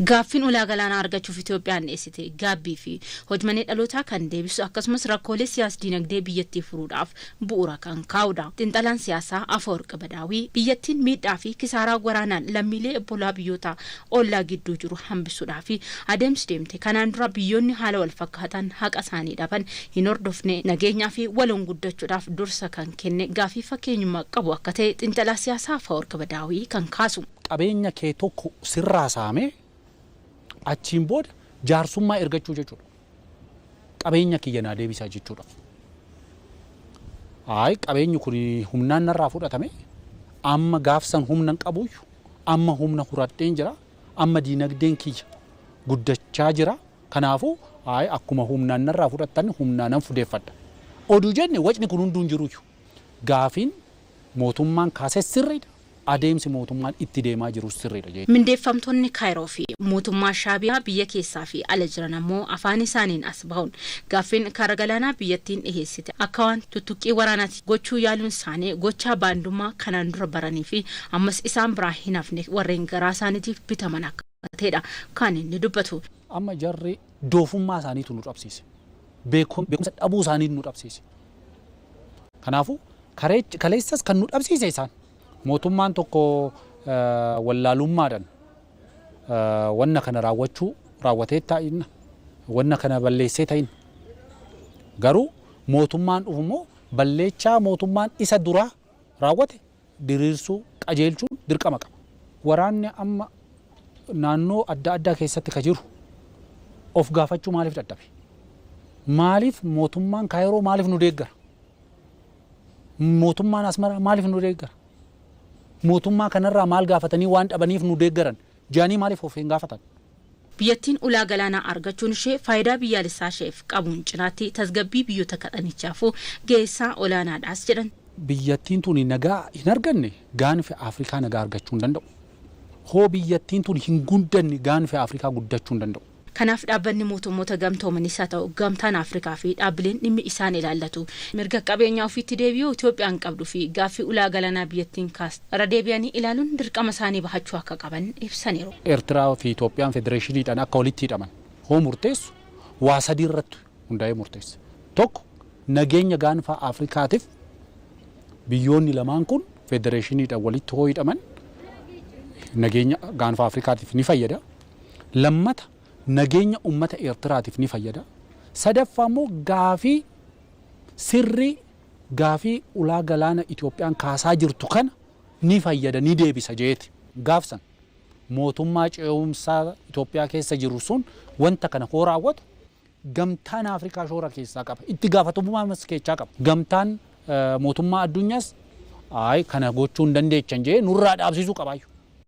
Gaaffiin ulaa galaanaa argachuuf Itoophiyaan dhiyeessite gaabbii fi hojmanee dhalootaa kan deebisu, akkasumas rakkoolee siyaas dinagdee biyyattii furuudhaaf bu'uura kan kaa'udha. Xiinxalaan siyaasaa Afawarq Badaawii biyyattiin miidhaa fi kisaaraa waraanaan lammiilee obbolaa biyyoota ollaa gidduu jiru hambisuudhaa fi adeemsi deemte kanaan dura biyyoonni haala wal fakkaataan haqa isaanii dhaban hin hordofne, nageenyaa fi waloon guddachuudhaaf dursa kan kenne, gaaffii fakkeenyummaa qabu akka ta'e xiinxalaa siyaasaa Afawarq Badaawii kan kaasu. Qabeenya kee tokko sirraa saamee achiin booda jaarsummaa ergachuu jechuudha. Qabeenya kiyya naa deebisaa jechuudha. Ayi, qabeenyi kun humnaan narraa fudhatame, amma gaafsan humna hin qabuyyuu amma humna horadheen jira, amma diinagdeen kiyya guddachaa jira, kanaafuu ayi, akkuma humnaan narraa fudhattan humnaan nan fudeeffadha. Oduu jenne wacni kun hunduu hin jiruyyuu. Gaafiin mootummaan kaasee sirriidha. Adeemsi mootummaan itti deemaa jiru sirriidha jechuudha. Mindeeffamtoonni Kaayiroo fi mootummaa Shaabiyaa biyya keessaa fi ala jiran ammoo afaan isaaniin as bahuun gaaffiin karaa galaanaa biyyattiin dhiheessite akka waan tuttuqqii waraanaati gochuu yaaluun isaanii gochaa baandummaa kanaan dura baranii fi ammas isaan biraa hin hafne, warreen garaa isaaniitiif bitaman akka ta'edha kan inni dubbatu. Amma jarri doofummaa isaaniitu nu dhabsiise. Beekumsa dhabuu isaaniitu nu dhabsiise. Kanaafuu kaleessas kan nu dhabsiise isaan. Mootummaan tokko wallaalummaadhaan wanna kana raawwachuu raawwatee ta'inna, wanna kana balleessee ta'inna. Garuu mootummaan dhufu immoo balleechaa mootummaan isa duraa raawwate diriirsuu, qajeelchuun dirqama qaba. Waraanni amma naannoo adda addaa keessatti ka jiru of gaafachuu maaliif dadhabe? Maaliif mootummaan Kaayiroo maaliif nu deeggara? Mootummaan Asmaraa maaliif nu deeggara? Mootummaa kanarraa maal gaafatanii waan dhabaniif nu deeggaran? Jaanii maaliif of hin gaafatan? Biyyattiin ulaa galaanaa argachuun ishee faayidaa biyyaalessaa isheef qabuun cinaatti tasgabbii biyyoota kadhanichaafuu ga'eessaa olaanaadhaas jedhan. Biyyattiin tuni nagaa hin arganne, gaanfi Afrikaa nagaa argachuu hin danda'u. Hoo biyyattiin tun hin guddanne, gaanfi Afrikaa guddachuu hin danda'u. Kanaaf dhaabbanni mootummoota gamtoomanis haa ta'u gamtaan Afrikaa fi dhaabbileen dhimmi isaan ilaallatu mirga qabeenyaa ofiitti deebi'uu Itoophiyaan qabduu fi gaaffii ulaa galaanaa biyyattiin kaaste irra deebi'anii ilaaluun dirqama isaanii bahachuu akka qaban ibsaniiru. Eertiraa fi Itoophiyaan federeeshiniidhaan akka walitti hidhaman hoo murteessu waa sadii irratti hundaa'ee murteessa. Tokko, nageenya gaanfa Afrikaatiif biyyoonni lamaan kun federeeshiniidhaan walitti hoo hidhaman nageenya gaanfa Afrikaatiif ni fayyada. Lammata, nageenya uummata Eertiraatiif ni fayyada. Sadaffaa immoo gaafii sirrii, gaafii ulaa galaana Itoophiyaan kaasaa jirtu kana ni fayyada, ni deebisa jeeti. Gaafsan mootummaa ce'umsaa Itoophiyaa keessa jiru sun wanta kana hoo raawwatu gamtaan Afrikaa shoora keessaa qaba. Itti gaafatamummaa keessaa qaba. Gamtaan mootummaa addunyaas ayi, kana gochuu hin dandeechan jee nurraa dhaabsisuu qabaayyuu.